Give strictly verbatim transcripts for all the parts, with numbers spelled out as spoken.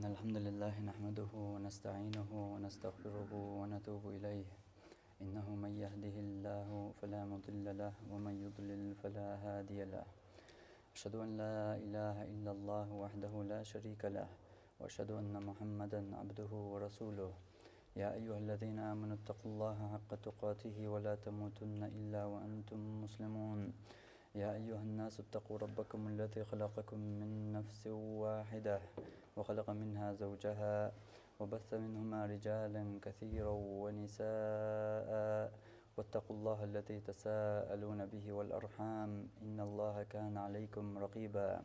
الحمد لله نحمده ونستعينه ونستغفره ونتوب إليه. إنه من يهده الله فلا مضل له ومن يضلل فلا هادي له. أشهد أن لا إله إلا الله وحده لا شريك له، وأشهد أن محمدا عبده ورسوله. يا أيها الذين آمنوا اتقوا الله حق تقاته ولا تموتن إلا وأنتم مسلمون. يا أيها الناس اتقوا ربكم الذي خلقكم من نفس واحدة وخلق منها زوجها وبث منهما رجالا كثيرا ونساء واتقوا الله الذي تساءلون به والأرحام إن الله كان عليكم رقيبا.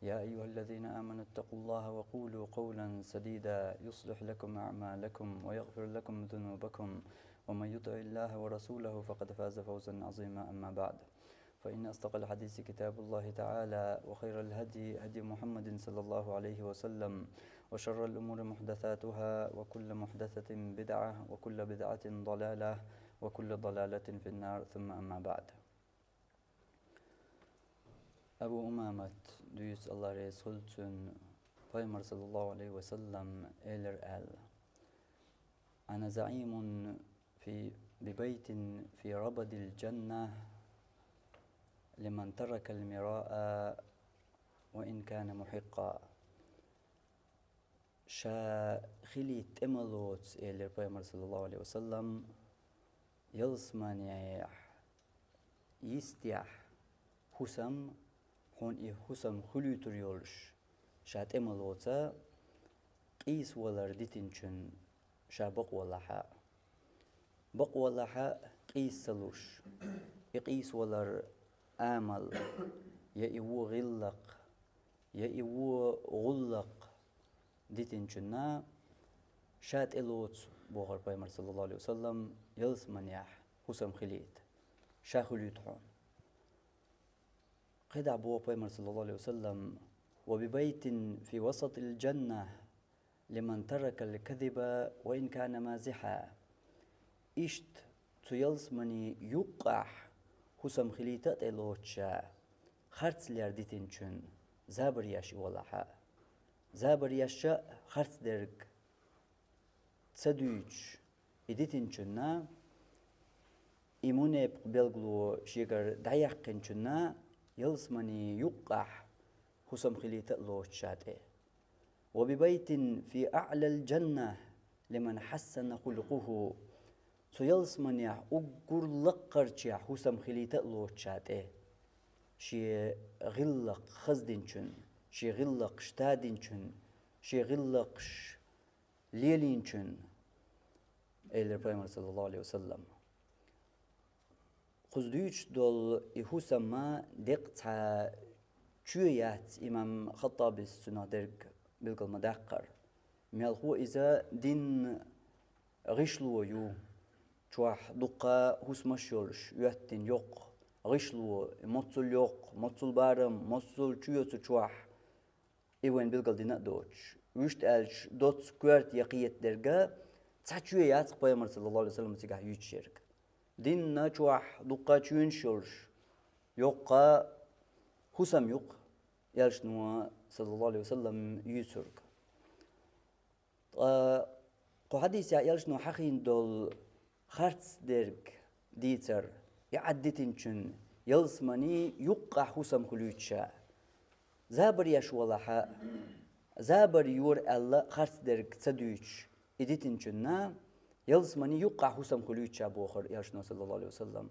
يا أيها الذين آمنوا اتقوا الله وقولوا قولا سديدا يصلح لكم أعمالكم ويغفر لكم ذنوبكم ومن يطع الله ورسوله فقد فاز فوزا عظيما. أما بعد، فإن أصدق الحديث كتاب الله تعالى، وخير الهدي هدي محمد صلى الله عليه وسلم، وشر الأمور محدثاتها، وكل محدثة بدعة، وكل بدعة ضلالة، وكل ضلالة في النار. ثم أما بعد. Абу Умамат, дуьйцу, Аллах реза хуьлда цунна, Пайхамар саллаллаху алейхи ва саллам элира аьлла: أنا زعيم في ببيت في ربد الجنة لمن ترك المراء وإن كان محقا. Ша хилийта тӀе ма лоцу, элира Пайхамар саллаллаху алейхи ва саллам, ялсаманехь йистехь хӀусам, хьуна и хӀусам хуьлуьйтур йолуш, ша тӀе ма лоцу, къийсавалар дитинчун ша бакъвалахь а. Бакъвалахь а, къийса ца луш, и къийсавалар амал, я и вон гӀиллакх, я и вон гӀуллакх дитинчунна ша тӀе лоцу, бохура Пайхамар саллаллаху алейхи ва саллам, ялсаманехь хӀусам хилийта, ша хуьлуьйту хьуна. КхидӀа боху Пайхамар саллаллаху алейхи ва саллам: وببيت في وسط الجنة لمن ترك الكذب وإن كان مازحا. Иштта цу ялсаманин юккъехь хӀусам хилийта а тӀе лоцу ша, харцлер дитинчун, забар еш и валахь а. Забар еш а, харцдерг ца дуьйцуш, и дитинчунна, и мунепакъ билгало шегара дӀаяьккхинчунна, ялсаманин юккъехь хӀусам хилийта а лоцу ша тӀе. وببيت في أعلى الجنة لمن حسن خلقه. Цу ялсаманехь уггар лаккхарчех хӀусам хилийта а лоцу ша тӀе, шен гӀиллакх хаздинчун, шен гӀиллакхаш тадинчун, шен гӀиллакхаш лелийначун, элира Пайхамар саллаллаху алейхи ва саллам. Кхуза дуьйцуш долу и хӀусам ма деккъа цхьа чоь яц, имам Хаттабис цунах дерг билгал ма даккхара. Мелхо иза динан гӀишло ю, чохь дуккха хӀусамаш йолуш, оьттина йоккха гӀишло, моццул йоккха, моццул барам, моццул чоь цу чохь. И вайн билгал дина а доцуш, вуьшта аьлча, доцца коьрта я кхета дерг цхьа чоь яц-кх Пайхамар саллаллаху алейхи ва саллам цигахь юьйцуш ерг. Динна чохь дуккха чоьнаш йолуш, йоккха хӀусам ю-кх элчано саллаллаху алейхи ва саллам юьйцург. Ткъа кху хьадисехь элчано хьахийна долу харцдерг дийцар, и Ӏад дитинчун ялсаманин юккъехь хӀусам хуьлуьйту ша. Забар еш валахь а, забар йора аьлла харцдерг ца дуьйцуш, и дитинчунна ялсаманин юккъехь хӀусам хуьлуьйту ша, бохура элчано саллаллаху алейхи ва саллам.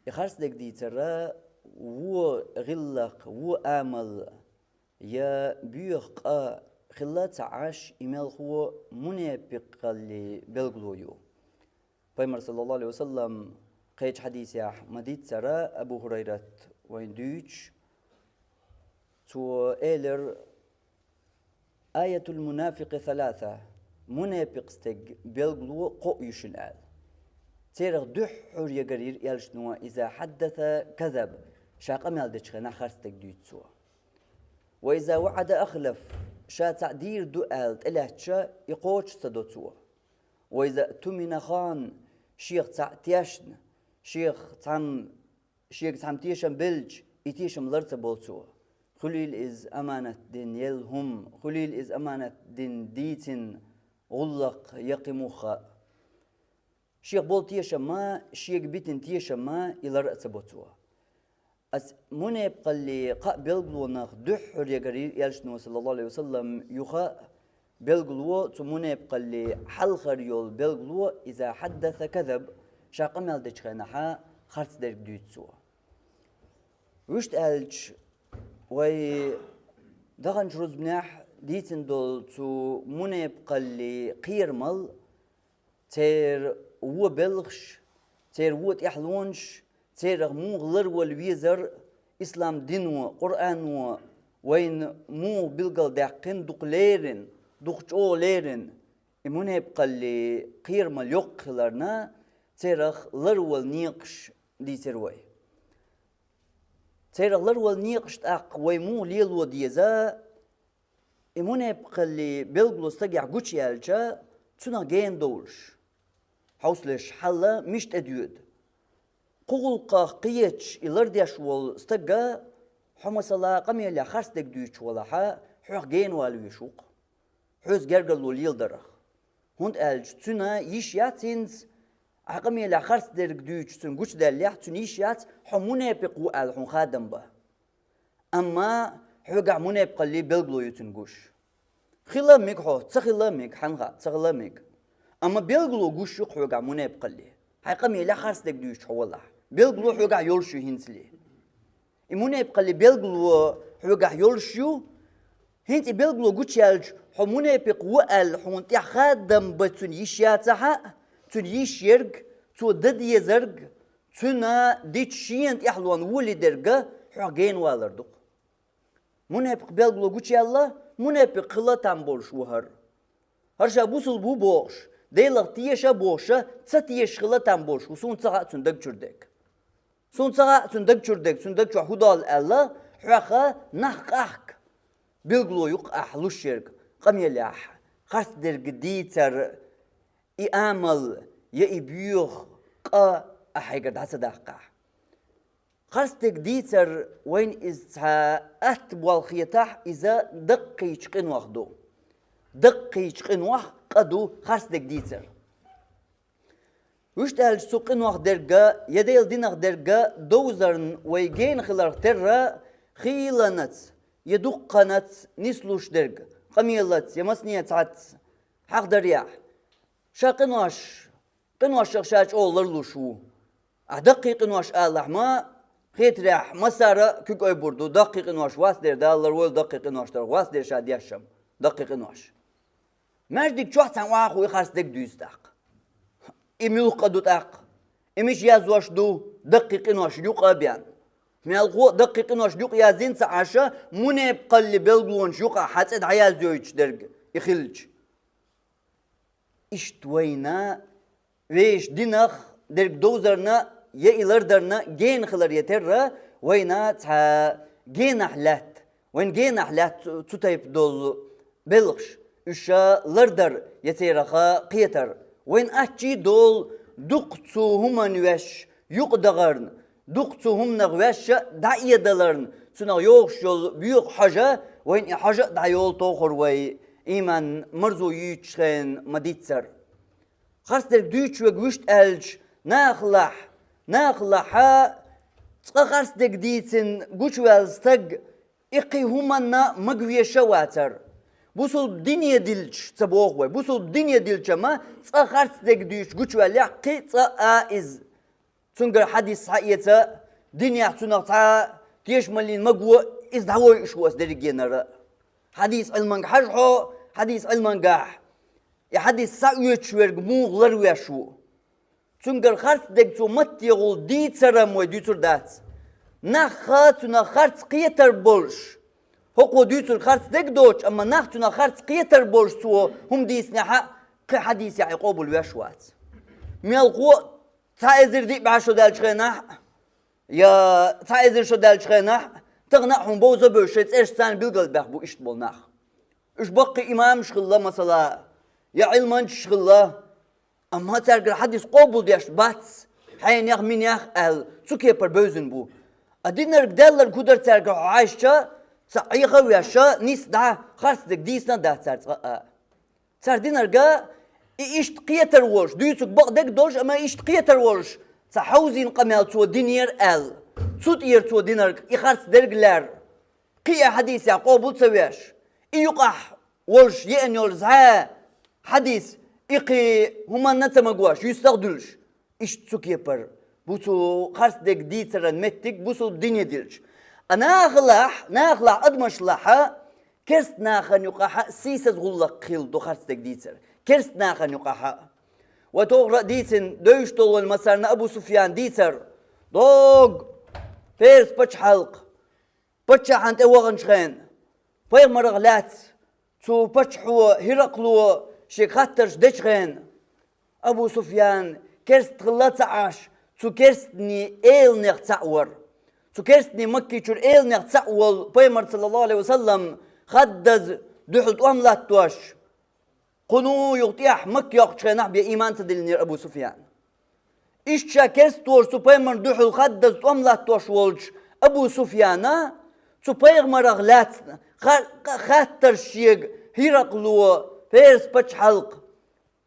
И харцдерг дийцар, вон гӀиллакх, вон амал я боьха къа хилла ца Ӏаш, и мелхо мунепакъаллин билгало ю. Пайхамар саллаллаху алейхи ва саллам кхечу хьадисехь ма-дийццара, Абу Хурайрат вайн дуьйцуш, цо элира: آية المنافق ثلاثة. Мунепакъ стеган билгало кхоъ ю шуна аьлла. Церах дуьххьара егар йира элчано: إذا حدث كذب. Ша къамел дечу хенахь харцдерг дуьйцу цо. وإذا وعد أخلف. Ша цхьаъ дийр ду аьлла тӀелаьцча, и кхочуш ца до цо. وإذا اؤتمن خان. Шех цхьаъ тешна, шех цхьамма шега цхьамма тешам белча, и тешам лар ца болу цо. Хуьлийла иза аманат дина елла хӀума, хуьлийла иза аманат дина дийцина гӀуллакх я кхин муха а. Шех болу тешам а, шега битина тешам а и лар а ца бо цо. Ас мунепакъалли кхаа белгало нах дуьххьара ягарий Элчано, саллаллаху Ӏалайхи ва саллам, юха а белгало, цу мунепакъалли хьалхара йолу белгало, иза хьаддаса казаб, ша къамел дечу хенахьа харц дерг дуьйцу цо. Вуьшта аьлча, вай даханчу рузбанехь дийцина долу цу мунепакъалли кхерамал, церан вон белхаш, церан вон тӀаьхьалонаш, церах муха ларвала везар, ислам дино, Къуръано вайна муха билгалдаьккхина, дукха лерина, дукха чӀогӀа лерина, и мунепакъалли кхерамал йоккха хиларна, церах ларвала некъаш дийцира вай. Церах ларвала некъаш тӀаккха вай муха лело деза, и мунепакъалли белгало стагехь гучуяьлча, цунах гена довлуш, хьовсалаш хьалла миша тӀедоьду. Кху гӀуллакхах кхеташ и лардеш волу стага, хьо масала къамелехь харц дерг дуьйцуш валахьа, хьох гена вала веш ву-кх, хьоьца гергарло леладарах. ХӀунда аьлча цуьнан йиш яц хӀинца, ахь къамелехь харц дерг дуьйцуш цуьнан гучудаьллехь, цуьнан йиш яц хьо мунепакъ ву аьлла хьуна хадам бан. Амма хьоьгахь мунепакъалли белгало ю цуьнан гуш. Хила а мега хьо, ца хила а мега, хьанна хаьа, ца хила а мега. Амма белгало гуш ю-кх хьоьгахь мунепакъалли. Хьайн къамелехь харц дерг дуьйцуш хьо валахь, белгало хьоьгахь йолуш ю хӀинцале. И мунепакъалли белгало хьоьгахь йолуш ю. ХӀинца и белгало гучуяьлча, хьо мунепакъ ву аьлла хьуна тӀехь хадам бан цуьнан йиш яцахьа, цуьнан йиш ерг, цо дан дезарг, цуьнан дича шена тӀаьхьалонна волий дерг хьох гена валар ду-кх. Мунепакъ белгало гучуяьлла, мунепакъ хила там болуш ву хӀара. ХӀара ша бусулба ву бохуш, Делах теша а бохуша, ца тешаш хила там болуш ву, суна ца хаьа цуьнан даг чуьра дерг. Суна ца хаьа цуьнан даг чуьра дерг, цуьнан даг чохь хӀун долу аьлла, хьоьха нах къахка билгало ю-кх ахь луш ерг, къамелехь харц дерг дийцар, и амал я и боьха къа ахь хьайгара дӀа ца даккхахь. Харц дерг дийцар вайна иза цхьа атта болх хетахь, иза даккхийчу къинойх ду. Даккхийчу къинойх къа ду харц дерг дийцар. Вуьшта аьлча цу къинойх дерга я Делан динах дерга довзарна вай гена хиларх терра, хийланаца я дуккханаца нислуш дерг, къамелаца я массане а цхьацца хьахдарехь, ша къинош, къиношах ша чӀогӀа ларлуш ву. Ахь даккхий къинош алахь ма, хетарехь, массара а куьг ойбур ду, даккхий къинош вац дера, Дала ларвойла даккхий къинош дарх, вац дера ша дешам, даккхий къинош. Маьждиг чохь цхьаьна охьахуий харц дерг дуьйцу тӀаккха. И муьлха къа ду тӀаккха? И мича яздеш ду, даккхий къиношна юкъа а бен? Мелхо а даккхий къиношна юкъа яздина ца Ӏаш, мунепакъалли белгалонаш юкъахь хьан цӀе дӀаяздойтуш дерг и хилча. Иштта вайна вешан динах дерг довзарна я и лардарна гена хилар я терра, вайна цхьа генахь лаьтта, вайна генахь лаьтта цу, цу тайпа долу белхаш, уьш лардар я церах кхетар. Вайна аччий долу дукха цу хӀуманна ваьш юкъадахарна, дукха цу хӀуманах ваьш дӀаэдаларна, цунах йогӀуш йолу боьха хьожа, вайна и хьожа а дӀайолу тохур вай, ийман марзо юьйцуш хенахь ма-диццара. Харц дерг дуьйцуш верг вуьшта аьлча, нахалахь, нахалахьа цкъа харц дерг дийцина гучуваьлла стаг, и кхин хӀуманна магавеша а вацара. Бусулба дине дилча, ца боху вай, бусулба дине дилча ма цкъа харц дерг дуьйцуш гучуваьллехь, кхин цкъа а иза. Цуьнгара хьадис схьаэца, динехь цунах цхьа тешамаллин маго, иза дӀавойуш ву аса дерригенара. Хьадис Ӏилманга хьажа хьо, хьадис Ӏилмангахь и хьадис схьаоьцуш верг муха ларвеш ву? Цуьнгара харц дерг цо маттехула дийцаран вай дуьйцур дац. Нахха цунах харц кхетар болуш, хӀокхо дуьйцург харц дерг доцуш, амма нах цунах харц кхетар болуш цо хӀума дийцинехь а, кхин хьадисехь и къобалвеш вац. Мелхо а цхьа эзар диъ бӀе шо даьллачу хенахь, я цхьа эзар шо даьллачу хенахь, тахана а хьуна бовза а бевзаш, шайн цӀераш царна билгалбаьхна бу иштта болу нах. Уьш баккхий имамаш хилла, масала, я Ӏилманчаш хилла, амма цаьргара хьадис къобалдеш бац, хьенех, минех аьлла, цу кепара бевзина бу. А динарг, даьлларг хӀун дара цаьргара хьо хьаьжча, Цхьа Ӏеха а веш, нийса дӀа харцдерг дийцина а дац цара цкъа а. Цара динарг и иштта кхетар волуш, дуьйцург бакъдерг долуш, амма иштта кхетар волуш, цхьа хьовзийна къамел цо динера аьлла, цу тӀера цо динарг и харцдерг лаьрра. Кхин а хьадисехь къобал ца веш, и юкъахь волуш еана йолу зӀе хьадис, и кхин хӀуманна а ца магош, юьстах а дуьллуш. Иштта цу кепара бу цу харцдерг дийцаран меттиг бусулба дине дилча. А нахалахь, нахалахь адамашлахьа, керст нахана юкъахьа сийсаза гӀуллакх хилла ду харцдерг дийцар. Керст нахана юкъахьа. Ва тохара а дийцина, девзаш долу вайн массарна Абу Суфьян дийцар. Дог! Перс пачхьалкх! Паччахьан тӀе ваханчу хенахь, пайхамарах лаьцна, цу паччахьо ХӀиракъло шега хаттарш дечу хенахь, Абу Суфьян керст хилла ца Ӏаш, цу керстний эланех цхьаъ вара. Цу керстний Маккичуьра эланех цхьаъ волу пайхамар, саллаллаху Ӏалайхи ва саллам, хаддаза дуьхьал тӀом латтош, кхуьнан юха тӀехь Макка йоккхучу хенахь бен ийман ца диллинера Абу Суфьян. Иштта ша керст волуш цу пайхамарна дуьхьал хаддаза тӀом латтош волчу Абу Суфьяна, цу пайхамарах лаьцна ха-, ха-, хаттарш шега ХӀиракъло, Перс пачхьалкх,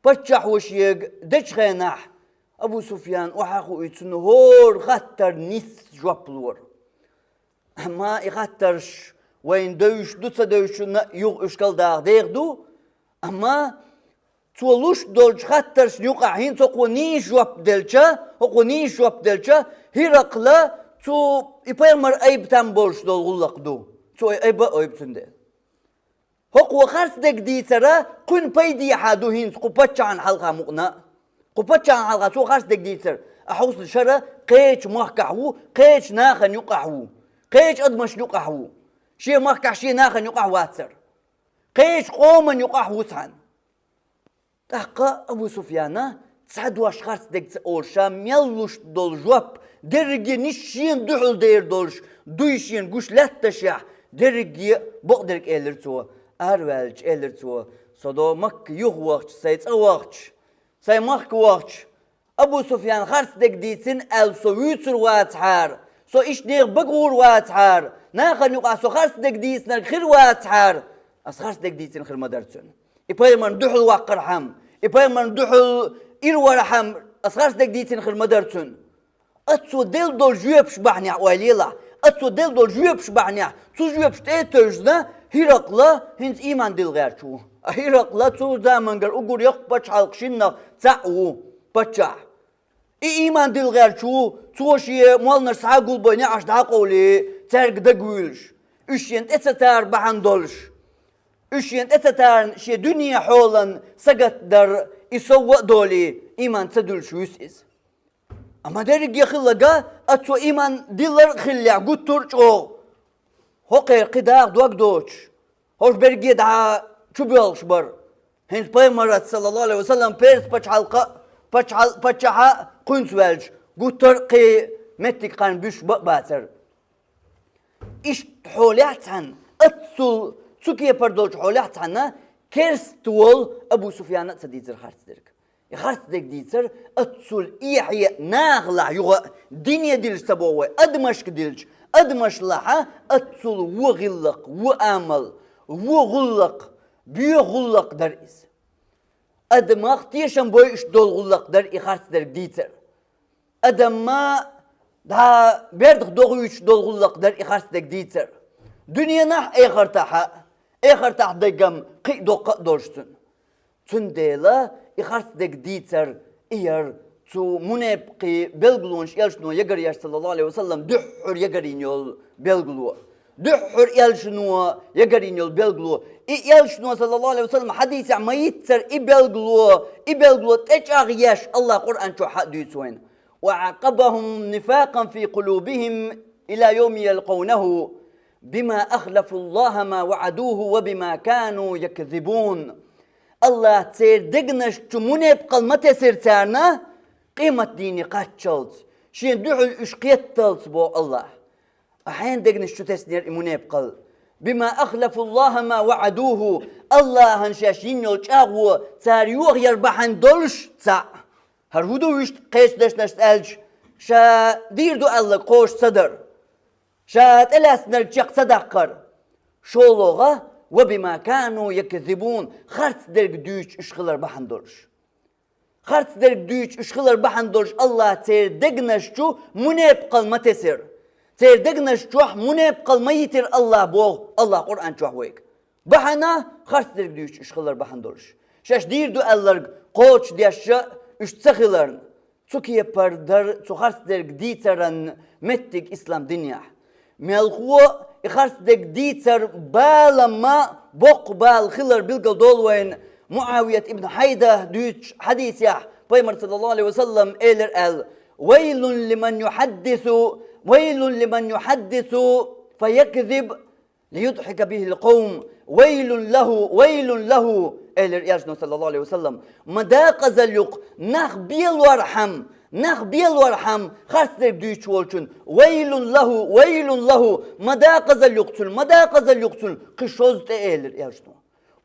паччахьо шега дечу хенахь, Абу Суфьян охьа а хуий, цунна хӀора хаттар нийса жоп лора. Амма и хаттарш вайна девзаш ду, ца девзаш ду, юха уьш калдаха деха ду. Амма цо луш долчу хаттаршна юкъахь хӀинца хӀокхо нийса жоп делча, хӀокхо нийса жоп делча, ХӀиракъла цу и пайхамар айба там болуш долу гӀуллакх ду. Цо айба а айба цундела. ХӀокхо харцдерг дийцара кхуьнан пайдехьа ду хӀинца кху паччахьан хьалха мукъана а. Кху паччахьан хьалха цо харцдерг дийцар, а хьовсал, шара кхечу махкахь ву, кхечу нахана юкъахь ву, кхечу адамашна юкъахь ву. Шен махкахь, шен нахана юкъахь вацара. Кхечу къомана юкъахь ву цхьаьна. ТӀаккха Абу Суфьяна цхьа дош харцдерг ца олуш, ша мел луш долу жоп дерриге ниш шена дуьхьал дер долуш, дуй шена гуш лаьтташехь, дерриге бакъдерг элира цо. Араваьлча элира цо: «Со до Макка юха вахча, сайн цӀа вахча, сайн махка вахча, Абу Суфьян харцдерг дийцина аьлла со вуьйцур вацахьара, со иштта нехан бага гӀур вацахьара, нахана юкъахь со харцдерг дийцинарг хир вацахьара, ас харцдерг дийцина хир ма дара цуьнан. И пайхамарна дуьхьал ваккхархьама, и пайхамарна дуьхьал ира вархьама, ас харцдерг дийцина хир ма дара цуьнан. Ас цо делла долу жоьпаш бахьанехь ойла елахь, ас цо делла долу жоьпаш бахьанехь, цу жоьпаш тӀе а тевжина, ХӀиракъла хӀинца ийман дилла гӀерташ ву. А ХӀиракъла цу замангара уггар йоккха пачхьалкх шиннах цхьаъ ву, паччахь. И ийман дилла гӀерташ ву, цо шен молланаш схьа а гулбой, неӀарш дӀа а къовлий, цаьрга дагавуьйлуш, уьш шена тӀе ца тара бахьана долуш, уьш шена тӀе ца тарна, шен дуьне хьолан сагатдар и сов а долий, ийман ца дуьллуш вуьсу иза. Амма дерриге хилларг, ас цо ийман диллар а хиллехь, гуттар а чӀогӀа, хӀокхеран кхин даха дог доцуш, хӀорш берриге дӀа чубоьлхуш бара. ХӀинца пайхамарца, саллаллаху Ӏалайхи ва саллам, Перс пачхьалкха, пачхьал-, паччахьа кхуьнца ваьлча, гуттар а кхин меттиг кхарна буьсуш бан а бацара». Иштта хьолехь цхьаьна, аццул цу кепара долчу хьолехь цхьаьна керст волу Абу Суфьяна а ца дийцира харцдерг. И харцдерг дийцар аццул эхье а нахалахь юха а, дине дилча ца боху вай, адамашка дилча, адамашлахьа аццул вон гӀиллакх, вон амал, вон гӀуллакх, боьха гӀуллакх дара иза. Адамах тешам бойуш долу гӀуллакх дара и харцдерг дийцар. Адамна дӀа бердах дохуьйтуш долу гӀуллакх дара и харцдерг дийцар. Дуьненахь а, эхартахь а, эхартахь дегам кхин а доккха а долуш цуьнан. Цундела и харцдерг дийцар и яра цу мунепакъийн белгалонаш элчано ягаръеш, саллаллаху Ӏалайхи ва саллам, дуьххьара ягарйина йолу белгало. Дуьххьара элчано ягарйина йолу белгало. И элчано, саллаллаху Ӏалайхи ва саллам, хьадисехь ма-йиццара и белгало, и белгало тӀечӀагӀъеш, АллахӀа Къуръан чохь хьа а дуьйцу вайна: «وأعقبهم نفاقا في قلوبهم إلى يوم يلقونه بما أخلفوا الله ما وعدوه وبما كانوا يكذبون». АллахӀа церан дегнаш чу мунепакъал ма тесира царна, къематдийне кхаччалц, шен дуьхьал уьш кхетталц, боху АллахӀа. А хьенан дегнаш чу теснера и мунепакъал? «بما أخلفوا الله ما وعدوه», АллахӀана шаьш йина йолу чӀагӀо цара йохаяр бахьана долуш цхьаъ. ХӀара хӀун ду вуьшта кхечу дешнашца аьлча, ша дийр ду аьлларг кхочуш ца дар, ша тӀелаьцнарг чекх ца даккхар, ШолгӀа, «وبما كانوا يكذبون», харц дерг дуьйцуш уьш хилар бахьана долуш. Харц дерг дуьйцуш уьш хилар бахьана долуш АллахӀа церан дегнаш чу мунепакъалла ма тесира. Церан дегнаш чохь мунепакъалла ма йитира АллахӀа боху АллахӀа Къуръан чохь вайга. Бахьана харц дерг дуьйцуш уьш хилар бахьана долуш. Шаьш дийр ду аьлларг кхочушдеш а уьш ца хиларна. Цу кепара дара цу харц дерг дийцаран меттиг ислам динехь. Мелхо а и харц дерг дийцар балам ма боккха бала хилар билгал долу вайна. МуӀавият ибн Хьайда дуьйцучу хьадисехь Пайхамар, саллаллаху Ӏалайхи ва саллам, элира аьлла: «ويل لمن يحدث، ويل لمن يحدث فيكذب ليضحك به القوم، ويل له، ويل له», элира Элчано, саллаллаху Ӏалайхи ва саллам. Ма декъазалла ю-кх нах белорхьама, нах белорхьама харц дерг дуьйцуш волчун. «ويل له، ويل له», ма декъазалла ю-кх цунна, ма декъазалла ю-кх цунна, кхин шозза тӀе элира Элчано.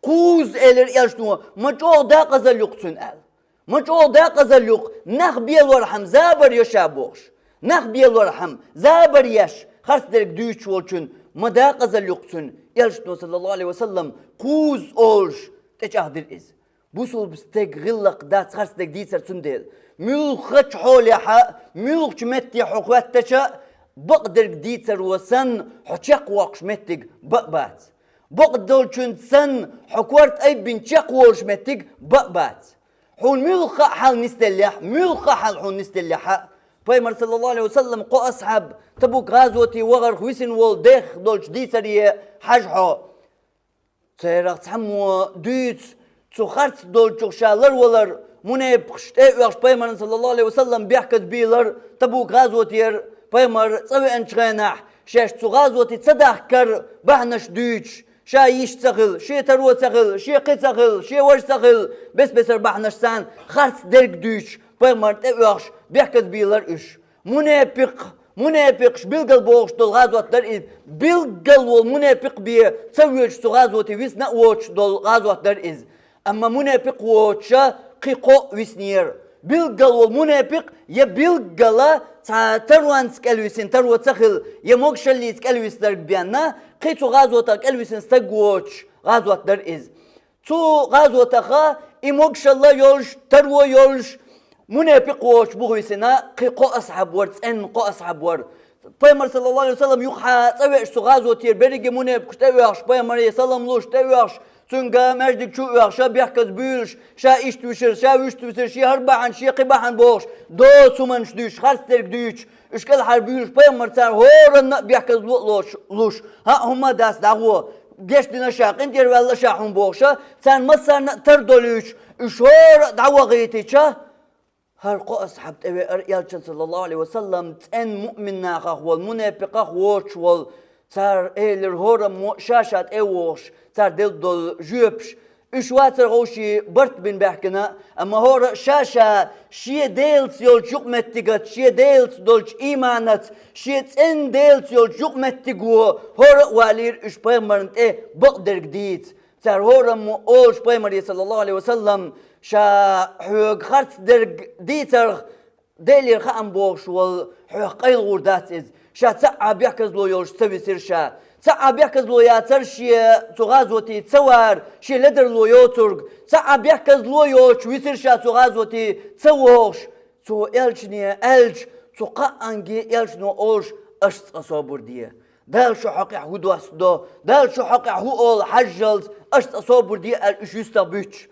Кхузза элира Элчано, ма чӀогӀа декъазалла ю-кх цунна аьлла. Ма чӀогӀа декъазалла ю-кх, нах белорхьама забар йо ша бохуш. Нах белорхьама забар еш, харц дерг дуьйцуш волчун ма декъазалла ю-кх цунна, Элчано, саллаллаху Ӏалайхи ва саллам, кхузза олуш тӀечӀагӀдира иза. Бусулба стеган гӀиллакх дац харц дерг дийцар, цундела муьлххачу хьолехь а, муьлххачу метте хьо хоьттача а, бакъдерг дийцаро санна, хьо чекхвоккхуш меттиг бакъ бац. Бакъдолчуьнца санна, хьо корта айбина чекхволуш меттиг бакъ бац. Хьуна муьлхха а хьал нисделлехь, муьлхха а хьал хьуна нисделлехь а, Пайхамар, саллаллаху Ӏалайхи ва саллам, кхо асхьаб Табук гӀазоте вахарх висина волу дехха долчу дийцаре хьажа хьо. Церах цхьаммо дуьйцу, цу харц долчух ша ларвалар, мунепакъаш тӀе а оьхуш, Пайхамарна, саллаллаху Ӏалайхи ва саллам, бехказа бийлар Табук гӀазотера, Пайхамар цӀа веанчу хенахь, шаьш цу гӀазоте ца дахкар бахьанаш дуьйцуш, ша йиш ца хилла, шен таро ца хилла, шен кхин ца хилла, шен важа ца хилла, бес-бесара бахьанаш царна харц дерг дуьйцуш, Пайхамарна тӀе а оьхуш, бехказа бийлар уьш. Мунепикъ, мунепикъаш билгал бохуш долу гӀазот дара иза. Билгал волу мунепикъ бен ца воьдуш цу гӀазоте висна а воцуш долу гӀазот дара иза. Амма мунепикъ воцуша кхин кхоъ виснера. Билгал волу мунепикъ я билггала цхьа таронца кӀелвисина, таро ца хилла, я могушаллица кӀелвиснарг бен а, кхин цу гӀазотах кӀелвисина стаг воцуш гӀазот дара иза. Цу гӀазотаха и могушалла йолуш, таро йолуш, мунепикъ воцуш бухависина кхин кхо асхьаб вара, цӀена кхо асхьаб вара. Пайхамар, саллаллаху Ӏалайхи ва саллам, юххехь цӀа веаш цу гӀазотера берриге мунепикъаш тӀе а оьхуш, Пайхамаре салам луш, тӀе а оьхуш, цуьнга маьждиг чу а оьхуш, бехказа буьйлуш, ша иштта висира, ша вуьшта висира, шен хӀара бахьана, шен кхин бахьана бохуш, доцу хӀуманаш дуьйцуш, харц дерг дуьйцуш, уьш кӀелхьара буьйлуш, Пайхамар царна хӀоранна а бехказло а лоцуш, луш: «ХӀаъ, хӀумма а дац, дӀагӀо, гечдина ша, къинтӀера ваьлла ша хьуна», бохуша, царна массарна а тардолуьйтуш, уьш хӀора а дӀавахийтича, хӀара кхо асхьаб тӀевеара Элчан, саллаллаху Ӏалайхи ва саллам, цӀена муъмин нахах волу, мунепикъах воцуш волу. Цара элира хӀораммо а ша-ша тӀе а вогӀуш, цара делла долу жоьпаш. Уьш вацара ховший барт бина баьхкина, амма хӀора а ша-ша шен Делаца йолчу юкъаметтигаца, шен Делаца долчу ийманаца, шен цӀена Делаца йолчу юкъаметтиго хӀора а валийра уьш Пайхамарна тӀе бакъдерг дийца. Цара хӀораммо олуш Пайхамаре, саллаллаху Ӏалайхи ва саллам, ша хьоьга харц дерг дийцарх, Делера хаам бохуш волу хьоьх къайлагӀур дац иза. Ша цхьа а бехказло йолуш ца висира ша. Цхьа а бехказло яцара шен цу гӀазоте ца вар, шен ледарло йоцург. Цхьа а бехказло йоцуш висира ша цу гӀазоте ца вогӀуш. Цо Элчане аьлча, цу кхаанге Элчано олуш: «Аша цкъа собар де. Дала шун хьокъехь хӀун доссадо, Дала шун хьокъехь хӀун олу хьажжалц, аша цкъа собар де», аьлла, уьш юьстах буьттуш.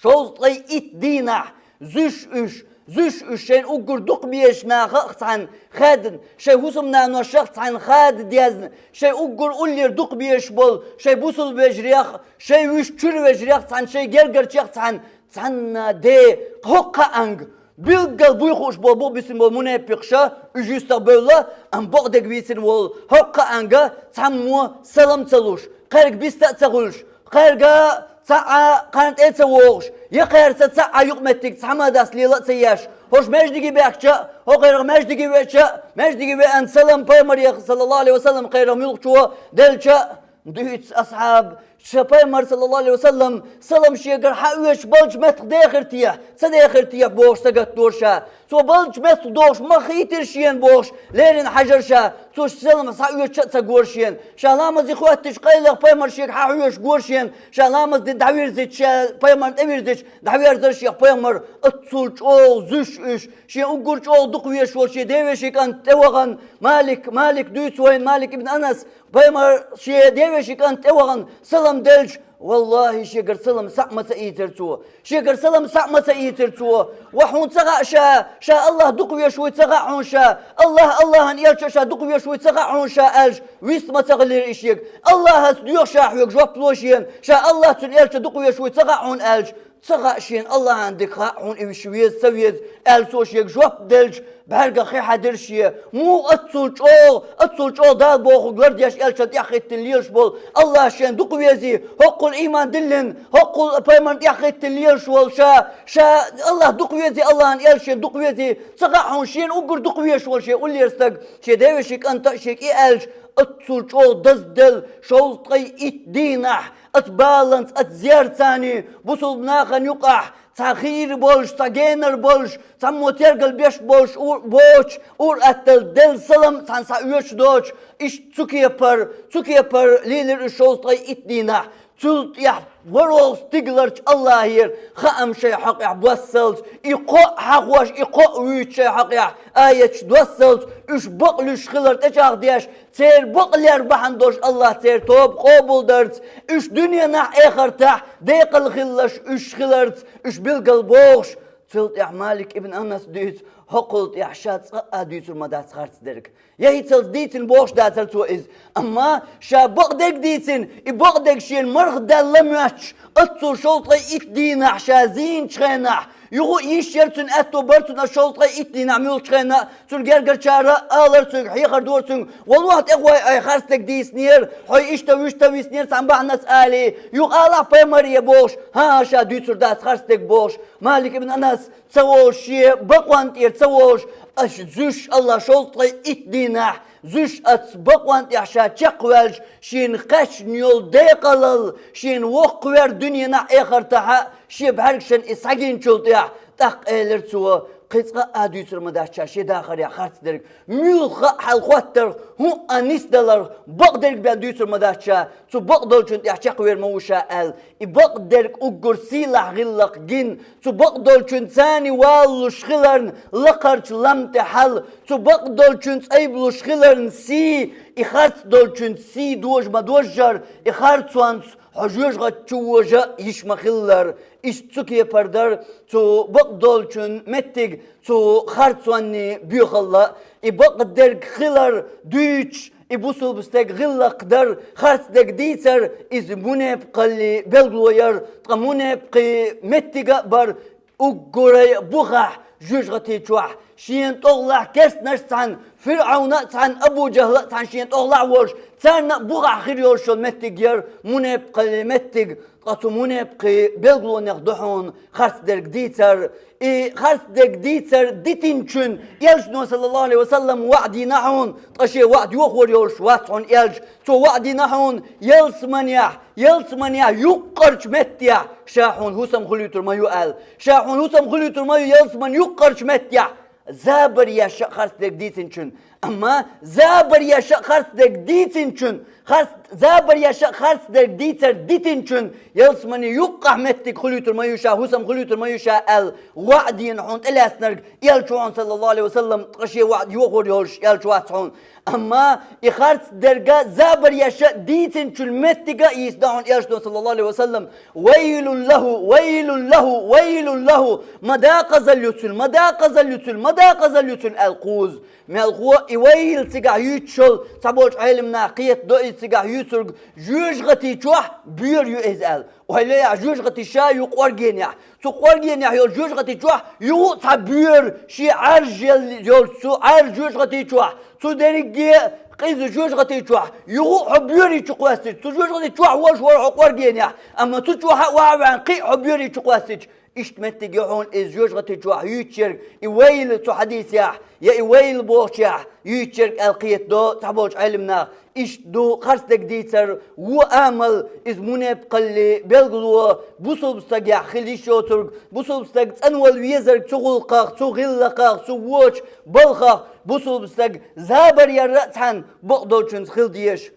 Шовзткъе итт дийнахь зуьйш уьш, зуьйш уьш шайн уггар дукхабезачу нахах цхьаьна хаьдна, шайн хӀусамнаношах цхьаьна хада дезна, шайн уггар уллера дукхабезаш болу шайн бусулба вежарех, шайн вуьш чуьра вежарех цхьаьна, шайн гергарчех цхьаьна, цхьанна де хӀокху кхаанга. Билггал буй хууш болу, бу бисина болу мунепикъаша уьш юьстах бевлла, амма бакъдерг вийцина волу хӀокху кхаанга цхьаммо салам ца луш, кхаьрга биста а ца хуьлуш, кхаьрга цхьа а кхарна тӀе а ца вогӀуш, я кхаьрца цхьа а юкъаметтиг цхьамма а дас лела а ца еш, хӀорш маьждиге баьхкича а, хӀокхерах маьждиге веача а, маьждиге веана салам Пайхамарех, саллаллаху Ӏалайхи ва саллам, кхерах муьлххачо делча а, Дуьйцу асхьаб, ша пайхамар, саллаллаху Ӏалайхи ва саллам, салам шегара хьаоьцуш балчу меттах дехира техьа, ца дехира техьа бохуш сагатдора ша. Цо балчу меттах дохуш ма хийтира шена бохуш, леррина хьаьжира ша. Цо салам схьаоьцуш а ца гора шена. Ша ламазе хӀоьттича къайлаха пайхамар шега хьахьоьжуш гора шена. Ша ламаз де дӀавирзича, ша пайхамарна тӀевирзича, дӀаверзара шех пайхамар, оццул чӀогӀа зуьйш уьш. Шен уггар чӀогӀа дукха везаш волу шен девешин кӀант тӀевахана, Малик, Малик дуьйцу вайна, Малик ибн Анас, пайхамар шен девешин кӀант тӀевахана салам делча, валлахӀи, шегара салам схьа а ма ца ийцира цо. Шегара салам схьа а ма ца ийцира цо. Ва хьуна ца хаьа ша, ша АллахӀ дукха везаш вуй ца хаьа хьуна ша, АллахӀ, АллахӀан элча ша дукха везаш вуй ца хаьа хьуна ша аьлча, вист ма ца хилира и шега. АллахӀаца доьху ша хьоьга жоп ло шена, ша АллахӀ, цуьнан элча дукха везаш вуй ца хаьа хьуна аьлча, ца хаьа шена АллахӀан дика хаьа хьуна и виша веза, ца веза, аьлла цо шега жоп делча, бӀаьргах хи хьаьдира шен. Муха оццул чӀогӀа, оццул чӀогӀа Дала бохург лардеш элчан тӀаьхьахӀиттина лелаш болу АллахӀ шена дукха везий, хӀоккхул ийман диллина, хӀоккхул пайхамарна тӀаьхьахӀиттина лелаш волу ша, ша АллахӀ дукха везий, АллахӀан элча шена дукха везий, ца хаьа хьуна шена уггар дукха везаш волу шен уллера стаг, шен девешин кӀанта а шен кӀи аьлча, оццул чӀогӀа дазделла шовзткъе итт дийнахь, оцу баланца, оцу зерцаний, бусулба нахана юкъахь, цхьа хийра болуш, цхьа генар болуш, цхьаммо тергал беш болуш, ур-, боцуш, ур-атталла делла салам цхьаьна схьаоьцуш доцуш, иштта цу кепара, цу кепара лелира уьш шовзткъе итт дийнахь. Цул тӀаьхьа ворхӀалгӀа стигаларчу АллахӀера хаам шайн хьокъехь боссалц, и кхоъ хьахош, и кхоъ вуьйцуш шайн хьокъехь аяташ доссалц, уьш бакълуьйш хилар тӀечӀагӀдеш, церан бакълер бахьана долуш АллахӀ церан тоба къобалдарца, уьш дуьненахь, эхартахь декъала хилалаш уьш хиларца, уьш билгал бохуш. Цул тӀаьхьа Малик ибн Анас дуьйцу, хӀокхул тӀаьхьа ша цкъа а дуьйцур ма дац харц дерг. Я хӀинцалц дийцина бохуш дацара цо иза, амма ша бакъдерг дийцина, и бакъдерг шена марха даьлла моьттуш, оццул шовзткъе итт дийнахь ша зийначу хенахь, юха а йиш яра цуьнан аьтто бара цунна шовзткъе итт дийнахь муьлххачу хенахь, цуьнан гергарчара а алара цуьнга, хьехар дора цуьнга, валлахӀи, тӀе гӀой, ай харц дерг дийцинера, хьо иштта вуьшта виснера цхьана бахьанца алий, юха алахь пайхамаре бохуш, хӀан-хӀа, ша дуьйцур дац харц дерг бохуш, Малик ибн Анас ца волуш, шен бакъонна тӀера ца волуш, аш зуьш АллахӀ шовзткъе итт дийнахь, зуьш оцу бакъонна тӀехь ша чекхваьлча, шена кхаьчна йолу декъалалла, шена воккхавер дуьненахь, эхартахь а, шен бӀаьргашна и схьагинчул тӀаьхьа, тӀаккха элира цо, кхин цкъа а дуьйцур ма дац ша шен дахарехь харц дерг, муьлхха а хьал хӀоттарх, хӀуъа нисдаларх, бакъдерг бен дуьйцур ма дац ша, цу бакъдолчунна тӀехь чекхвер ма ву ша аьлла. И бакъдерг уггар сийлахь гӀиллакх гина, цу бакъдолчун царна валлуш хиларна лакхарчу лам тӀе хьал, цу бакъдолчун цӀайбалуш хиларна сий, и харц долчун сий дожа ма дожжара, и харцонца хьо жоьжахати чу вожа йиш ма хиллара. Иштта цу кепара дара цу бакъдолчун меттиг, цу харцонний боьхалла, и бакъдерг хилар дуьйцуш, и бусулба стеган гӀиллакх дара, харц дерг дийцар, иза мунепакъаллий белгало яра, ткъа мунепакъий меттиг а бара, уггар а бухахь жоьжахати чохь, шена тӀехулахь керстанаш цхьаьна, ФирӀавна а цхьаьна, Абу-ЖахӀла а цхьаьна шена тӀехулахь волуш, царна а бухахь хир йолуш йолу меттиг яра, мунепакъаллий меттиг. Ткъа цу мунепакъий белгалонех ду хьуна харц дерг дийцар. И харц дерг дийцар дитинчун, элчано, саллаллаху Ӏалайхи ва саллам, ваӀда дина хьуна, ткъа шен ваӀда йохор йолуш вац хьуна элча. Цо ваӀда дина хьуна, ялсаманехь, ялсаманехь юккъерчу меттехь ша хьуна хӀусам хуьлуьйтур ма ю аьлла. Ша хьуна хӀусам хуьлуьйтур ма ю ялсаман юккъерчу меттехь. Забар еш а харц дерг дийцинчун. Амма забар еш а харц дерг дийцинчун, харц, забар еш а харц дерг дийцар дитинчун, ялсамани юккъахь меттиг хуьлуьйтур ма ю ша, хӀусам хуьлуьйтур ма ю ша аьлла, ваӀда дина хьуна тӀелаьцнарг, элча ву хьуна, саллаллаху Ӏалайхи ва саллам, ткъа шен ваӀда йохор йолуш элча вац хьуна. Амма и харц дерг а, забар еш а дийцинчун меттиг а йийца ду хьуна элчано, саллаллаху Ӏалайхи ва саллам, «Вайлун лаху, вайлун лаху, вайлун лаху, ма дакъазалла ю цуьнан, ма дакъазалла ю цуьнан, ма дакъазалла ю цуьнан», аьлла кхузза. Мелхо и вайл цигахь юьйцуш йолу, цхьаболчу Ӏелам наха кхета до иза цигахь юьйцург, жоьжахати чохь боьра ю иза аьлла. Ойла яхь, жоьжахати ша ю къоргенехь. Цу къоргенехь йолу жоьжахати чохь юха а цхьа боьра, шен Ӏаьржа йолчу цу Ӏаьржа жоьжахати чохь, цу дерриге а къиза жоьжахати чохь, юха а хьо боьрий чу кхоьссича, цу жоьжахати чохь волуш вара хьо къоргенехь, амма цу чохь а ваха а ваьхьна, кхин а хьо боьрий чу кхоьссича, иштта меттиг ю хьуна иза жоьжахати чохь юьйцуш ерг, и вайл цу хьадисехь, я и вайл бохучехь юьйцуш ерг аьлла кхета до цхьаболчу Ӏелам наха. Иштта ду харцдерг дийцар, вон амал, иза мунепакъалли белгало, бусулба стагехь хила йиш йоцург, бусулба стаг цӀанвала везарг цу гӀуллакхах, цу гӀиллакхах, цу вочу балхах, бусулба стаг забар яр а цхьаьна бакъдолчуьнца хила дезаш.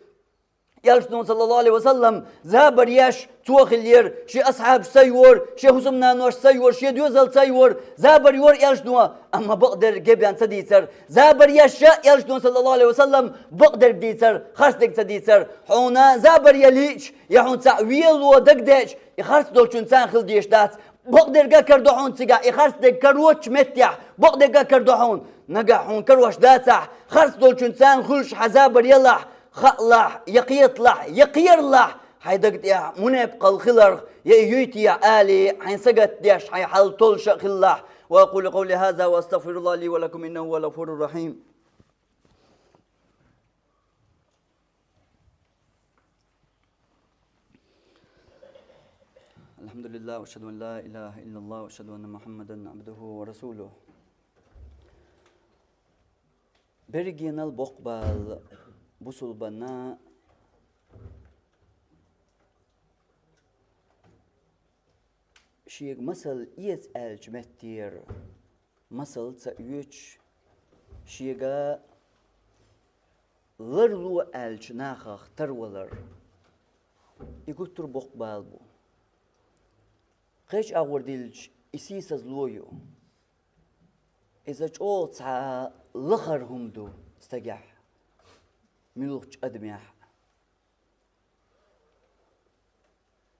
Элчано, саллаллаху Ӏалайхи ва саллам, забар еш цо хиллера, шен асхьабаш ца йора, шен хӀусамнанош ца йора, шен доьзал ца йора, забар йора Элчано, амма бакъдерг гебен ца дийцар. Забар еш а Элчано, саллаллаху Ӏалайхи ва саллам, бакъдерг дийцар, харцдерг ца дийцар. Хьуна забар ялийча, я хьуна цхьаъ вело дагадеача, и харц долчуьнца хила дезаш дац. Бакъдерг а карадо хьуна цигахь, и харцдерг карочу меттехь, бакъдерг а карадо хьуна. Нагахь хьуна карош дацахь, харц долчуьнца хуьлуш хьан забар ялахь, хаалахь, я кхеталахь, я кхералахь, хьайн дага тӀехь мунепакъал хиларх, я и юйтехь алий, хьайн сагатдеш, хьайн хьал толлуш а хилалахь. وأقول قولي هذا وأستغفر الله لي ولكم إنه هو الغفور الرحيم. الحمد لله، وأشهد أن لا إله إلا الله، وأشهد أن محمدا عبده ورسوله. Берригенал боккха бала бусулбанна шега масал эца аьллачу меттера масал ца оьцуш, шега ларло аьллачу нахах тарвалар. И гуттар а боккха бала бу. Кхечу агӀор диллича, и сийсазло ю. Иза чӀогӀа цхьа лахара хӀума ду стагехь, муьлххачу адамехь.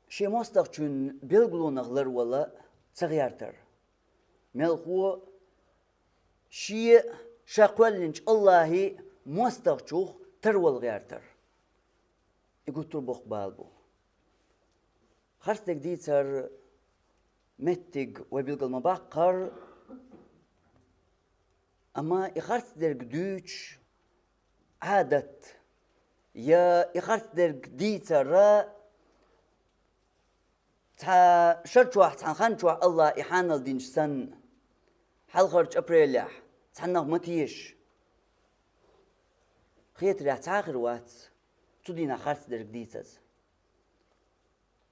Шен мостагӀчун билгалонах ларвала ца гӀертар. Мелхо шен ша кхоьллинчу АллахӀан мостагӀчух тарвала гӀертар. И гуттар а боккха бала бу. Харцдерг дийцар меттиг вай билгал ма баккхара, амма и харцдерг дуьйцуш Ӏадат, я и харцдерг дийцар а цхьа шар чохь, цхьана хан чохь АллахӀа и хьанал динчу санна, хьалхарчу апрелехь цхьаннах ма теша. Хетарехь цхьа а хир вац цу дийнахь харцдерг дийцаза.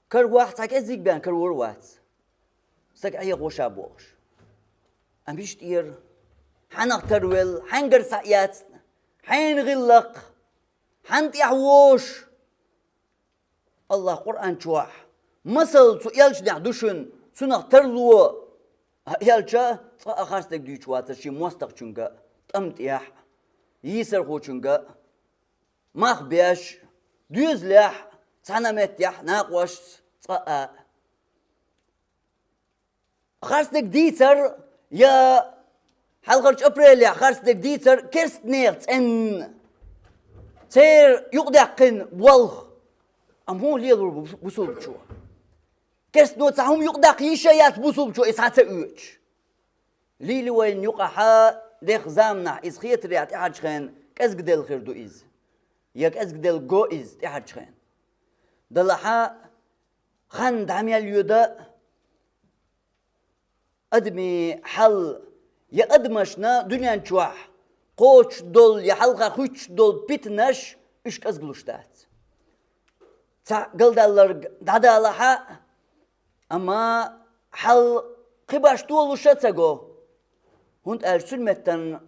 Каравахь, цхьа кӀеззиг бен карор а вац. Стаг Ӏехо ша бохуш. Амма иштта эр, хьанах тарвелла, хьаьнгара схьаэцна, хьенан гӀиллакх, хьанна тӀехь вош. АллахӀа Къуръан чохь масал цу элчанехь ду шуна, цунах тарло. А элча цкъа а харцдерг дуьйцуш вацара шен мостагӀчуьнга, тӀам тӀехь, йийсархочуьнга, мах беш, доьзалехь, цхьана а меттехь, накъошца цкъа а. Харцдерг дийцар я хьалхарчу апрелехь харцдерг дийцар керстанех цӀенна, церан юкъадаьккхина болх. Амма муха лелор бу бусулбачо? Керстано цхьа хӀума юкъадаккха йиш а яц бусулбачо, и схьа ца оьцуш. Лийли вайна юкъахьа дехха заманахь иза хетарехь тӀаьхьарчу хенахь кӀезгделла хир ду иза. Я кӀезгделла го иза тӀаьхьарчу хенахь. Делахь а хан дӀа мел йоьду, адамийн хьал, я адамашна дуьнен чохь кхочуш долу, я хьалха хуьттуш долу питанаш, уьш кӀезгалуш дац. Цхьаъ галдалларг дӀадалахь а, амма хьал кхин башха толуш а ца го, хӀунда аьлча цуьнан меттана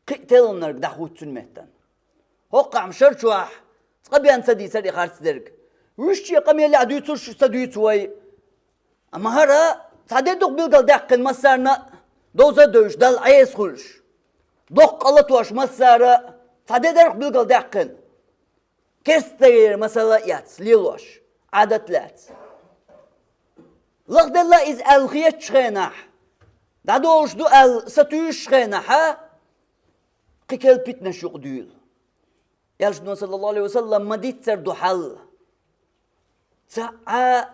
кхин а телхинарг дӀахӀутту цуьнан меттана. ХӀокхахь-м шар чохь цкъа бен ца дийцара и харцдерг. Вуьшта шен къамелехь дуьйцурш ца дуьйцу вай. Амма хӀара цхьа де ду-кх билгалдаьккхина массарна а, довза а девзаш, Далла Ӏеса хуьлуш. Доккха къа латош массара а цхьа де дара-кх билгалдаьккхина. Керстера масала а эцна лелош, Ӏадат лаьцна. Лахделла иза аьлла хетачу хенахь, дӀадолуш ду аьлла сатуьйсучу хенахьа, кхин керла питанаш юкъа дуьйлу. Элчано, саллаллаху Ӏалайхи ва саллам, ма-дийццара ду хьал. Цхьа а,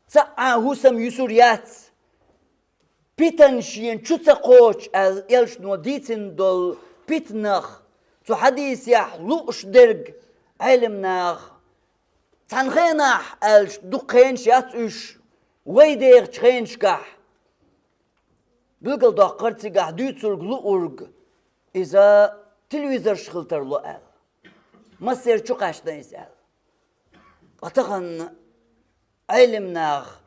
цхьа а хӀусам юьсур яц, питана шена чу ца кхочу аьлла, элчано дийцина долу питанах цу хьадисехь лууш дерг Ӏеламнаха, цхьана хенахь аьлча, дукха хенаш яц уьш, вай дехачу хенашкахь билгалдоккхура цигахь дуьйцург, луург, иза телевизорш хила тарло аьлла. Массеран чу кхаьчна иза аьлла. Ткъа тахана Ӏелам наха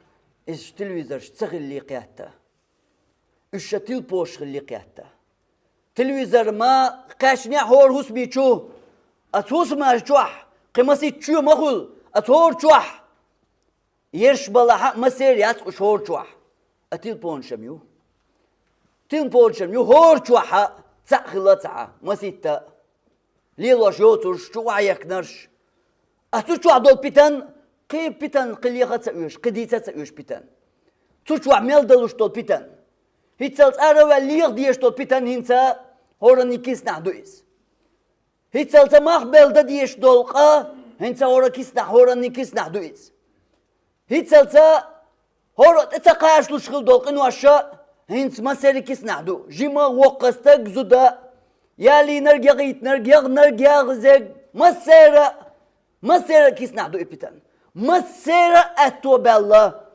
иза телевизораш ца хилли кхетта. Уьш ша телефонаш хилли кхетта. Телевизор ма кхаьчнехь хӀора хӀусаме чу, оцу хӀусамаш чохь кхин масийтта чоь ма хуьлу, оцу хӀора чохь ерш балахь а массеран яц уьш хӀора чохь. А телефонаш-м ю. Телефонаш-м ю хӀора чохь а, цхьаъ хилла а ца Ӏа, масийтта а. Лелош йоцурш, чу охьаехкинарш. А цу чохь долу питан, кхин питан кхин леха а ца оьшу, кхин дийца а ца оьшу питан. Цу чохь мел далуш долу питан. ХӀинццалц ара а ваьлла леха дезаш долу питан хӀинца хӀоранний киснахь ду иза. ХӀинццалца мах белла дан дезаш долу къа хӀинца хӀора киснахь, хӀоранний киснахь ду иза. ХӀинццалца хӀора тӀе ца кхачалуш хилла долу къинош а хӀинца массеран киснахь ду. Жима, воккха стаг, зуда, ялийнарг, яхийтинарг, яхнарг, яхзарг, массеран, массеран киснахь ду и питан. Массеран аьтто баьлла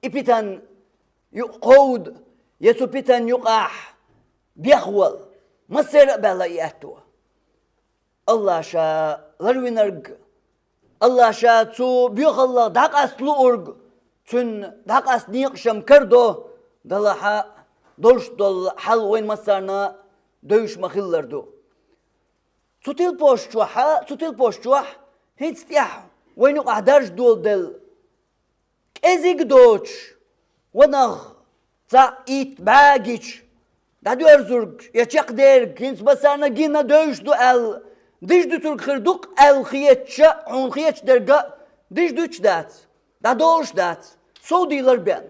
и питан юкъа кховда, я цу питан юкъахь бехвала. Массеран а баьлла и аьтто. АллахӀа Ша ларвинарг, АллахӀа Ша цу боьхаллах дӀакъаста луург, цуьнан дӀакъаста некъаш-м карадо, делахь а долуш долу хьал вайн массарна девзаш ма-хиллара ду. Цу телефонаш чохь а, цу телефонаш чохь а хӀинца тӀехь вайн юкъахь дарж доладелла, кӀезиг доцуш, ванах цхьаъ, итт, бӀе гича, дӀадоьрзург я чекхдерг хӀинца массарна гина девзаш ду аьлла, дижа дуьтург хир ду-кх аьлла хеташ а, хьуна хеташ дерг а дижа дуьтуш дац, дӀадолуш дац, сов дийлар бен.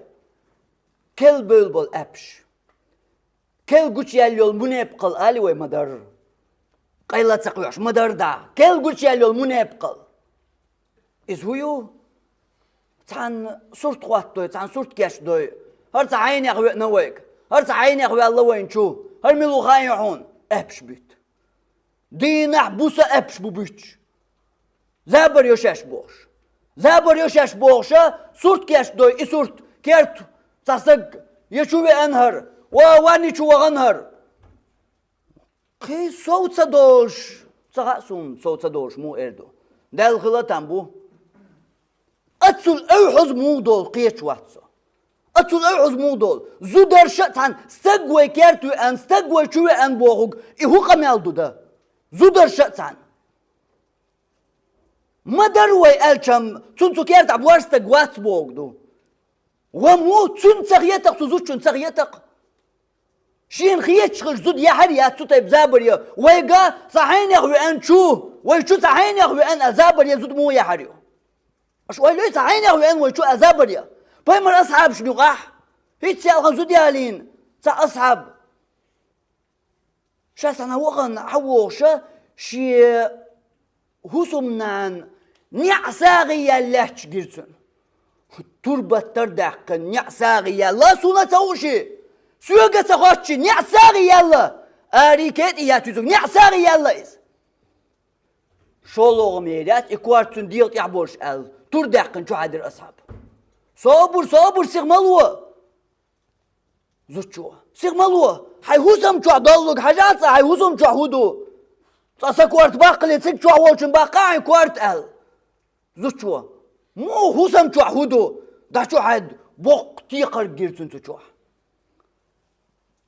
Кел бевлла болу аьппаш. Кел гучуяьлла йолу мунепакъалла али вай ма-дарра. Къайла ца кхоьхьуш ма-дарра дӀа. Кел гучуяьлла йолу мунепакъалла. Иза хӀун ю? Цхьана сурт хӀоттадой, цхьана сурт кечдой. ХӀара цхьа хьенех веана вайга. ХӀара цхьа хьенех ваьлла вайна чу. ХӀара мила ву хаьий хьуна? Аьппаш буьту. Дийнахь, буса аьппаш бу буьттуш. Забар йо шаьш бохуш. Забар йо шаьш бохуша, сурт кечдой, и сурт, керта цхьа стаг я чу веана хӀара, ва ванни чу вахана хӀара. Кхин сов ца долуш, ца хаьа суна, сов ца долуш муха эр ду. Даьлла хила а там бу. Аццул эвхьаза муха долу кхеташ вац со. Аццул эвхьаза муха долу. Зударша а цхьаьна стаг вай керта веана, стаг вай чу веана бохург, и хӀун къамел ду дан? Зударша а цхьаьна. Ма-дарра вай аьлча-м, цунна цу кертахь боьрша стаг вац бохург ду. Ва муха цунна ца хетакх, цу зудчунна ца хетакх? Шена хеташ хилча зуда яхьар яц цу тайпа забар ян. Вайга цхьа хьенех веана чу, вай чу цхьа хьенех веана а забар ян зуда муха яхьар ю? Аша ойла йой, цхьа хьенех веана вай чу а забар ян. Пайхамар асхьабашна юкъахь, хӀинцца ялхана зуда ялийна цхьа асхьаб. Ша цхьана вахана хьан вохуша, шен хӀусамнана неӀ сагӀий яьлла лаьтташ гира цуьнан. Турбаттар даьккхина, неӀ сагӀий яьлла, суна ца хууш и? Соьга ца хоттуш и, неӀ сагӀий яьлла! Арий кетӀий яц иза, неӀ сагӀий яьлла иза! ШолгӀа мера яц, и корта цуьнан дегӀа тӀехь болуш аьлла, тур даьккхина чу хьаьдира асхьаб. Собур, собур, сиха ма ло! Зудчо: «Сиха ма ло! Хьайн хӀусам чохь доллург хьажахьа цкъа, хьайн хӀусам чохь хӀун ду? Цкъа сан корта баккхале, цига чохь волчун баккха хьайн корта», — аьлла. Зудчо: «Муха хӀусам чохь хӀун ду? Дачу хьайда боккха текхарг гира цуьнан цу чохь».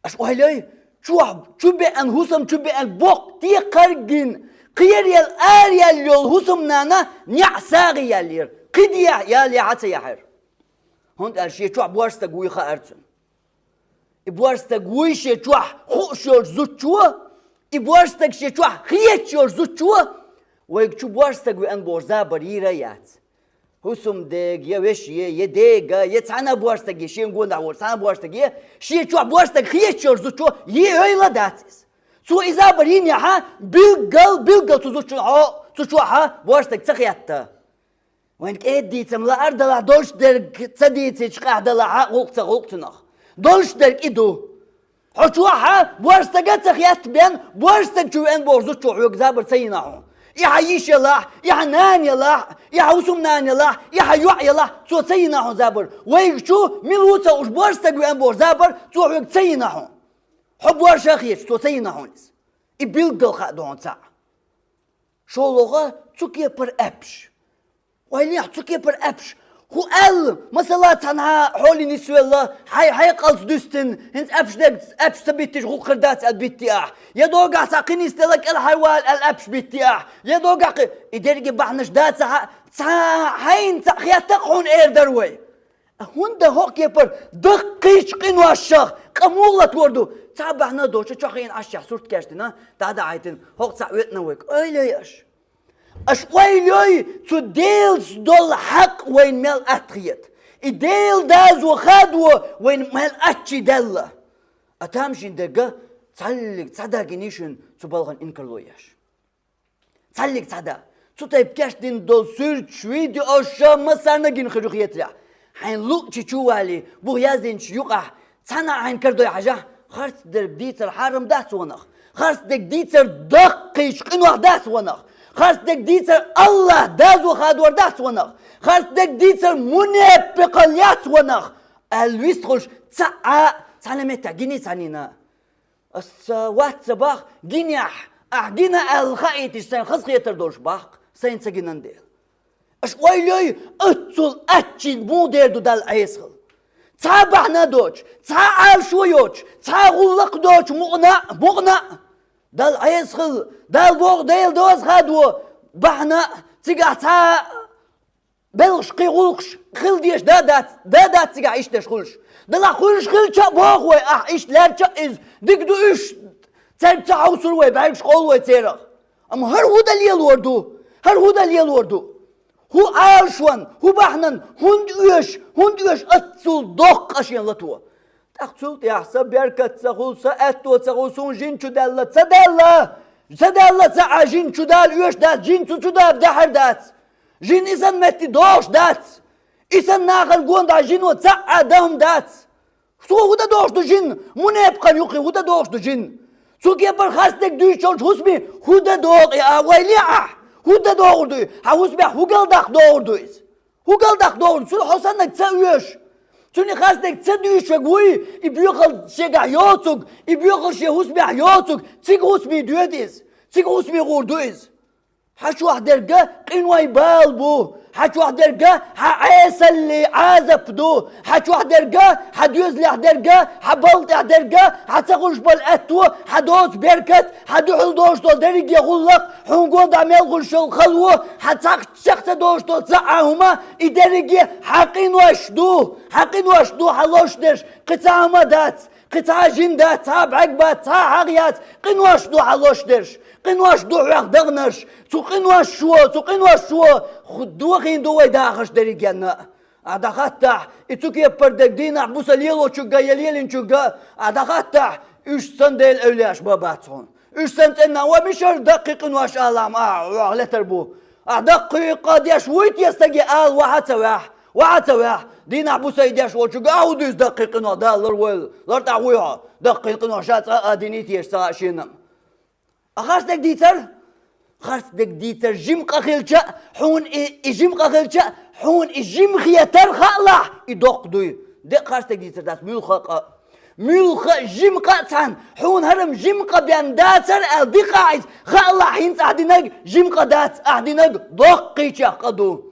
Аша ойла йой, чохь чу беана, хӀусам чу беана боккха текхарг гина, кхераелла, араелла йолу хӀусамнана неӀ сагӀий яьллера. Кхин де ял яхьа а ца яхьара. ХӀунда аьлча шен чохь боьрша стаг вуй хаьара цунна. И боьрша стаг вуй шен чохь хууш йолчу зудчо, и боьрша стаг шен чохь хеташ йолчу зудчо, вайга чу боьрша стаг веана бохуш забар йийр а яц. ХӀусамдега, я вешега, я дега, я цхьана а боьрша стаге, шена гонаха волчу цхьана а боьрша стаге, шен чохь боьрша стаг хеташ йолчу зудчо йийр а дац иза. Цо и забар йинехьа, билггал, билггал цу зудчун хьо, цу чохьа боьрша стаг ца хетта. Вайн кӀеда дийцам лаар далахь, долуш дерг ца дийцича къаьхьа далахьа, гӀуллакх ца гӀуллакх цунах. Долуш дерг и ду. Хьо чохьа боьрша стага ца хетта бен, боьрша стаг чу веана боху зудчо хьоьга забар ца йина хьуна. И хьан йиша ялахь, и хьан нана ялахь, и хьан хӀусамнана ялахь, и хьан йоӀ ялахь, цо ца йина хьуна забар. Вайга чу мила ву ца уьш боьрша стаг веана боху забар, цо хьоьга ца йина хьуна. Хьо боьрша а хеташ, цо ца йина хьуна иза. И билггал хаа ду хьуна цхьаъ. ШоллагӀа, цу кепара аьппаш. Вай лехь цу кепара аьппаш. ХӀу аьлла, масала, цхьанхьа хьоле нисвелла, хьай хьекъалца дуьстина, хӀинца аьппаш дерг-, аьппаш ца биттича гӀуллакх хир дац аьлла битти ахь. Я догахь цхьа кхин нисделла кӀелхьарвала аьлла аьппаш битти ахь. Я догахь кхин, и дерриге бахьанаш дац хьа, цхьа хьайна цхьа хетта хьуна эр дар вай. ХӀунда хӀокху кепара даккхийчу къиношах къа муха латор ду? Цхьа бахьана доцуш чохь хиъна Ӏаш чохь сурт кечдина, дӀа-дӀа хьайтина, хӀокху цхьаъ веана вайга. Ойла йой аша. Аша ойла йой, цу Делаца долу хьакъ вайна мел атта хета. И Делан дозо хадо вайна мел аттачий даьлла. А тамашийна дерг, цхьаллиг цхьа да гиний шуна цу балхана инкарло еш. Цхьаллиг цхьа да. Цу тайпа кечдина долу суьрташ, видеош ша массарна а гина хир ю хетарехь. Хьайн луъучу чу валий, бух яздинчу юкъахь, цхьанна а хьайна карадой хьажахь, харц дерг дийцар хьарам дац ванах. Харц дерг дийцар даккхийчу къинойх дац ванах. Харц дерг дийцар АллахӀ дозо хадор дац ванах. Харц дерг дийцар мунепикъал яц ванах. Аьлла вистхуьлуш цхьа а, цхьана меттехь гиний цхьаннина. Ас ца вац ца бах, гинехь, ахь гина аьлла хаийтича сайн хазахетар долуш бах, сайн ца гинан дела. Аша ойла йой, оццул аттачийга муха дер ду Далла Ӏеса хила. Цхьа а бахьана доцуш, цхьа а Ӏалашо йоцуш, цхьа а гӀуллакх доцуш мукъана а, мукъана а. Далла Ӏеса хила, Дала боху Делан доза хадо бахьана а, цигахь цхьа а белхаш, кхин гӀуллакхаш хила дезаш да а дац, да а дац цигахь иштта дерш хуьлуш. Делахь хуьлуш хилча а боху вай, ахь иштта лаьрча а иза, дика ду уьш, цаьрга ца хьовсур вай, бӀаьргаш къовлу вай церах. Амма хӀара хӀун дан лелор ду? ХӀара хӀун дан лелор ду? ХӀун Ӏалашонна, хӀун бахьанна, хӀунда оьшу, хӀунда оьшу оццул доккха къа шена лато? ТӀаккха цул тӀаьхьа сан беркат ца хуьлу, сан аьтто ца хуьлу, суна жин чу даьлла, ца даьлла, ца даьлла ца Ӏа жин чу дала оьшу дац, жин цу чу дала даьхьар дац. Жин и санна метте догӀуш дац. И санна нахана гонах жино цхьа а дан хӀума дац. Цо хӀун дан догӀуш ду жин? Мунепикъан юккъе хӀун дан догӀуш ду жин? Цу кепара харц дерг дуьйцучу хӀусаме хӀун дан догӀу и а вай ле ахь? ХӀун дан догӀур ду и? Хьан хӀусамехь хӀун галдаккха догӀур ду иза? ХӀун галдаккха догӀур ду? Цуьнан хьо саннарг ца оьшу. Цуьнан харц дерг ца дуьйцуш верг вуй, и боьхалла шегахь йоцург, и боьхалла шен хӀусамехь йоцург, цига хӀусаме доьду иза. Цига хӀусаме гӀур ду иза. Хьан чохь дерг къиной бала бу, хьан чохь дерг хьан Ӏесаллин Ӏазап ду, хьан чохь дерг, хьан доьзалехь дерг, хьан балха тӀехь дерг, хьан ца хуьлуш болу аьтто, хьан доцу беркат, хьан дуьхьал долуш долу дерриге гӀуллакх, хьуна гонах мел хуьлуш йолу хало, хьан цхьаъ чекх ца долуш долу цхьа а хӀума, и дерриге хьан къинош ду, хьан къинош ду хьан лозуш дерш, кхин цхьа а хӀума дац. Кхин цхьа а жин дац, цхьа а бӀаьрг бац, цхьа а хьагӀ яц, къинош ду хьан лозуш дерш, къинош ду хьох даханарш, цу къиношо, цу къиношо ху-, дохийна ду вай дахарш дерригенна. Ахь дӀахаттахь, и цу кепара дерг дийнахь буса лелочуьнга я лелинчуьнга, ахь дӀахаттахь, уьш санна Делан эвлаяаш бан бац хьуна. Уьш санна цӀенна, ва мишар даккхий къинош алахь ма ахь, оьгӀ летар бу. Ахь даккхий къа деш вуй те стаге ала ваха ца ваьхь, ваха ца ваьхь, дийнахь буса и деш волчуьнга а хӀун дуьйцу даккхий къинох Дала лар войла, лар тӀехь вуй хьо, даккхий къинох ша цкъа а динийта еш ца хаьа шена. А харц дерг дийцар? Харц дерг дийцар жима къа хилча а, хьуна и, и жима къа хилча а, хьуна и жима хетар хаалахь, и доккха дуй. Декъа харц дерг дийцар дац, муьлхха а къа. Муьлхха а жима къа а цхьаьна, хьуна хӀара-м жима къа бен дацара аьлла дика а иза, хаалахь хӀинца ахь динарг жима къа дац, ахь динарг доккхийчех къа ду.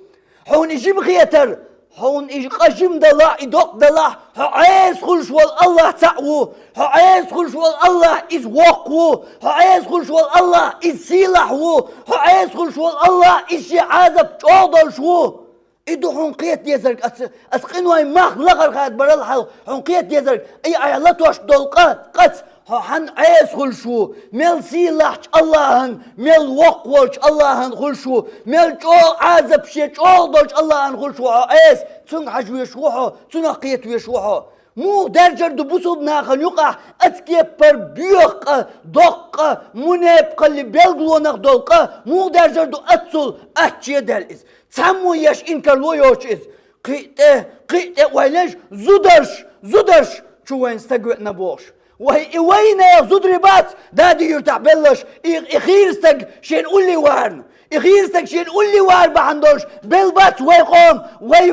Хьуна и жима хетар, хьуна и къа жима далахь, и доккха далахь, хьо Ӏеса хуьлуш волу АллахӀ цхьаъ ву, хьо Ӏеса хуьлуш волу АллахӀ иза воккха ву, хьо Ӏеса хуьлуш волу АллахӀ иза сийлахь ву, хьо Ӏеса хуьлуш волу АллахӀ иза шен Ӏазап чӀогӀа долуш ву. И ду хьуна кхета дезарг, аса, аса къинойн мах лахара хадабарал хьалха хьуна кхета дезарг, и айхьа латош долу къа, къаца хьо хьан Ӏеса хуьлуш ву, мел сийлахьчу АллахӀан, мел воккха волчу АллахӀан хуьлуш ву, мел чӀогӀа Ӏазап шен чӀогӀа долчу АллахӀан хуьлуш ву хьо Ӏеса, цуьнга хьажа веш ву хьо, цунах кхета веш ву хьо. Муха даьржар ду бусулба нахана юкъахь ацкеппар боьха къа, доккха къа, мунепакъалли белгалонах долу къа, муха даьржар ду аццул ачче даьлла иза? Цхьаммо еш инкарло йоцуш иза. Кхин а тӀе, кхин а тӀе ойланаш, зударш, зударш, чу вайн стаг веана бохуш. Вай, и вайнех зударий бац, Дади-Юьртахь беллаш, и, и хийра стаг шен улли варна. И хийра стаг шен улли вар бахьана долуш, белла бац вай къом, вай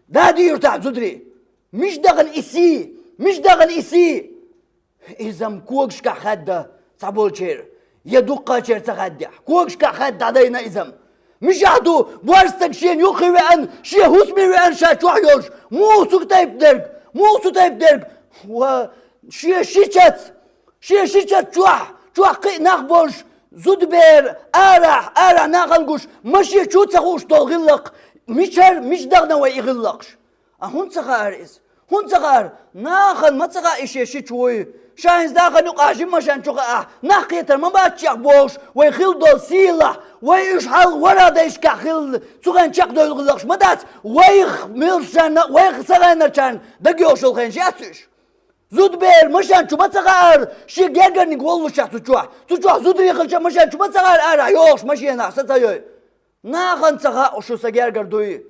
Дади-Юьртахь зударий. Миш дахана и сий, миш дахана и сий. Иза-м когашкахь хаьдда цхьаболчеран. Я дуккхачера ца хаьддехь, когашкахь хаьдда дӀадайна иза-м. Мичахь ду, боьрша стаг шена юххе веана, шен хӀусаме веана ша чохь йолуш, муха цу тайпа дерг, муха цу тайпа дерг? Ва шен шичац, шен шичац чохь, чохь кхин а нах болуш, зудабер, арахь, арахь нахана гуш, машен чу а ца хууш долу гӀиллакх, мичара, мича дахана вай и гӀиллакхаш? А хӀунда ца хаьара иза? ХӀунда ца хаьара? Нахана ма ца хаьа и шен шича вуй. Ша хӀинца нахана юкъахь жимма машен чу хаахь, нах кхетар ма бац чекх бохуш, вай хилла долу сийлахь, вай уьш хьалха вара дайшкахь хилла, цу хенахь чекхдевлла гӀиллакхаш ма дац, вайх милсарна, вайх ца гӀайначарна дагайогӀуш йолу хенаш яц уьш. Зудабер машен чу ма ца хаьара, шен гергарниг воллушехь цу чохь. Цу чохь зударий хилча машен чу ма ца хаьара арахь йогӀуш машенахь са ца йой. Нахана ца хаьа шу сан гергара дуй.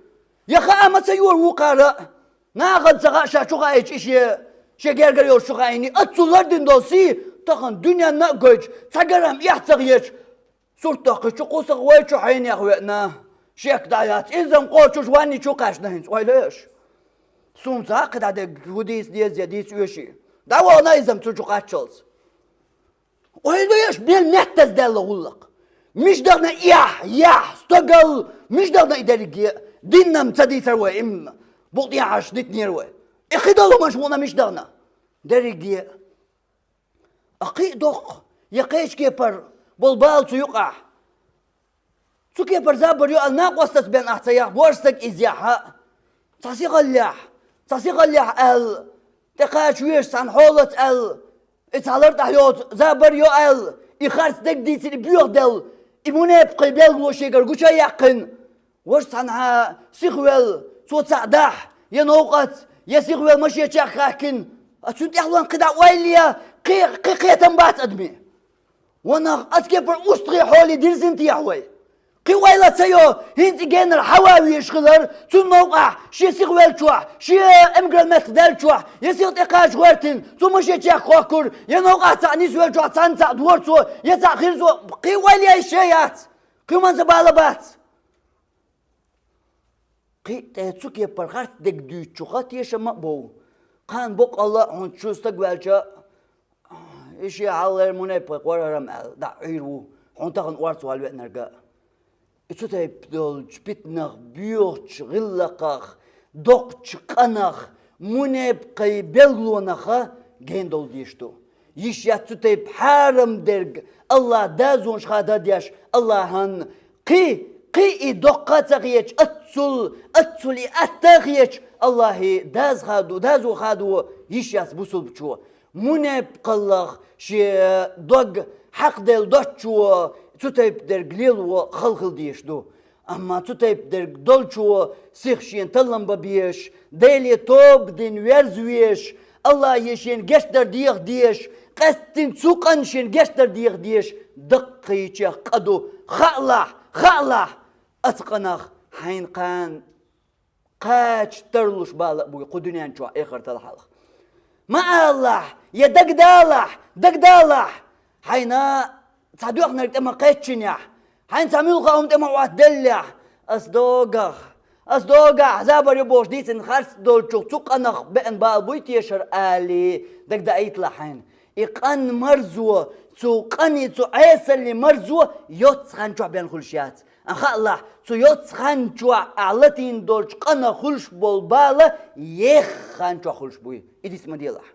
Я хаа ма ца йора вукхара а. Нахана ца хаьа ша чу хаийча и шен, шен гергара йолуш чу хаийний. Аццул лардина долу сий тахана дуьненна а гойтуш, цхьа грамм эхь ца хеташ, сурт тохкхуш чу кхусах вай чу хьенех веана. Шек дӀа яц. Иза-м кхочуш ванни чу кхаьчна хӀинца. Ойла еш. Суна ца хаьа кхин дӀа дерг хӀун дийца деза я дийца оьший. ДӀавахана иза-м цу чу кхаччалц. Ойла еш, мел меттаза даьлла гӀуллакх. Мича дахана эхь, яхь, стогал, мича дахана и дерриге а, динна-м ца дийцара вай, им букъ тӀехьаш дитинера вай. И кхидолу хӀуманаш мукъана мича дахана? Дерриге а. А кхин а доккха, я кхечу кепара болу бала цу юкъахь. Цу кепара забар ю аьлла накъостаца бен ахь ца яхь, боьрша стаг иза яхь а. Цхьа сихаллехь, цхьа сихаллехь аьлла, тӀекхача везаш цхьана хьолаца аьлла, и цхьа лар тӀехь йоцу забар йо аьлла, и харц дерг дийцина, и боьха делла, и мунепакхий белгало шегара гуча а яьккхина, важа цхьанхьа сихвелла, цо цхьаъ дахь, я новкъаца, я сихвелла машен чехка хаьхкина, а цуьнан тӀаьхьалонна кхидӀа ойла е, кхе-, кхе кхетам бац адамийн. Ва нах, аса кепара устагӀий хьоле дирзина техьа вай? Кхин ойла ца йо, хӀинца и генара хьава везаш хилар, цунна новкъахь, шен сихвеллачохь, шен эмгаран меттах даьллачохь, я сиха тӀекхача гӀоьртина, цу машен чехка хохкура, я новкъахь цхьаъ нисвеллачохь цхьанна цхьаъ дора цо, я цхьаъ хир цо, кхин ойла еш шен яц, кхин хӀуманца бала бац. Кхин а тӀе цу кепара харц дерг дуьйцучуха тешам а бов. Кхана боккъалла а хьуна чу стаг ваьлча, и шен хьалхара мунепакх вара хӀара-м аьлла, дӀа а Ӏийр ву, хьуна тахана орца вала веанарг а. И цу тайпа долчу питанах, боьхачу гӀиллакхах, доккхачу къанах, мунепакхий белгалонаха гена довла дезаш ду. Йиш яц цу тайпа хьарам дерг, АллахӀ дазонаш хада деш, АллахӀан кхин, кхин и доккха а ца хеташ, аццул, аццул и атта а хеташ, АллахӀе даза хадо, дазо хадо йиш яц бусулбачо. Мунепакхаллах шен дог хьакхаделла доцучо цу тайпа дерг лело хала хила дезаш ду. Амма цу тайпа дерг долчо сиха шена таллам бан безаш, Деле тоба дина верза везаш, АллахӀе шена гечдар деха дезаш, къаьсттина цу къанна шена гечдар деха дезаш, даккхийчех къа ду. Хаалахь, хаалахь, аса къанах хьайна кхана кхача тарлуш бала а буй кху дуьнен чохь эхартал хьалха. Ма алалахь, я дагадалахь, дагадалахь! Хьайна цхьа доьхнарг тӀе ма кхеччинехь, хьайна цхьа муьлхха хӀума тӀе ма Ӏоттаделлехь, ас догахь, ас догахь, забар ю бохуш дийцина харц долчух цу къанах беана бала буй тешар али, дагадаийталахь хьайна. И къан марзо, цу къани, цу Ӏесалли марзо йоццу хан чохь бен хуьлуш яц. Ан хаалахь, цу йоццу хан чохь ахь латийна долчу къанах хуьлуш болу бала еха хан чохь хуьлуш буй. И диц ма делахь.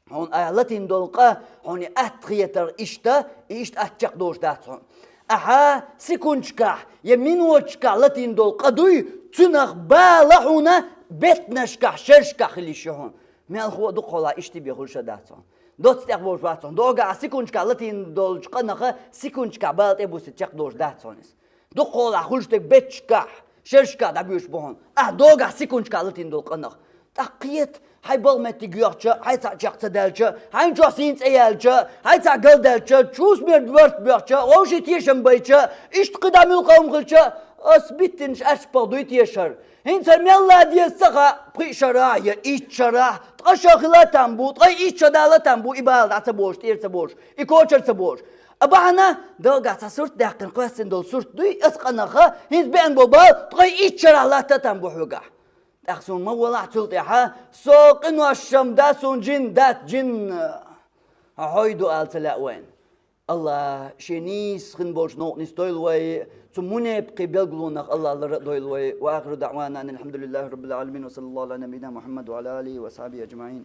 Хьуна ахь латийна долу къа, хьуна и атта хетар иштта, и иштта атта чекхдолуш дац хьуна. Ахьа секундашкахь я миноташкахь латийна долу къа дуй, цуьнах бала хьуна беттанашкахь, шершкахь хила йиш ю хьуна. Мелхо а дукхахьолахь иштта бен хуьлуш а дац хьуна. Доцца тӀехь болуш бац хьуна. Догахь секундашкахь латийна долчу къанах секундашкахь бала тӀе а буссийта чекхдолуш дац хьуна иза. Дукхахьолахь хуьлуш дерг бетташкахь, шершкахь дӀабоьдуш бу хьуна. Ахь догахь секундашкахь латийна долу къанах. ТӀаккха кхета, хьайн балха меттиг йоьхча, хьайн цхьаъ чекх ца даьлча, хьайн чохь сийна цӀе яьлча, хьайн цхьаъ галдаьлча, чу смерт барт боьхча, вовшийн тешам байча, иштта кхидӀа муьлхха хӀума хилча, ас биттинчу аьршпах дуй тешар. ХӀинца мелла деза ца хаьа, пхиъ шарахь я итт шарахь, ткъа ша хила а там бу, ткъе итт ша дала а там бу, и бала дӀа ца болуш, тӀера ца болуш, и кочара ца болуш. А бахьана, догахь цхьа сурт даьккхина кхоьссина долу сурт дуй, ас къанаха, хӀинца беана болу бала, ткъе итт шарахь латта а там бу хьоьгахь. ТӀаккха суна ма волахь цул тӀаьхьа, со къиношам да суна жин, дац жин, хьо хьой ду ала ца лаьа вайна. АллахӀа шен нийса хин болча новкъа нисдойла вай, цу мунепакъий белгалонах АллахӀа лара а дойла вай. وآخر دعوانا أن الحمد لله رب العالمين، وصلى الله على نبينا محمد وعلى آله وأصحابه أجمعين.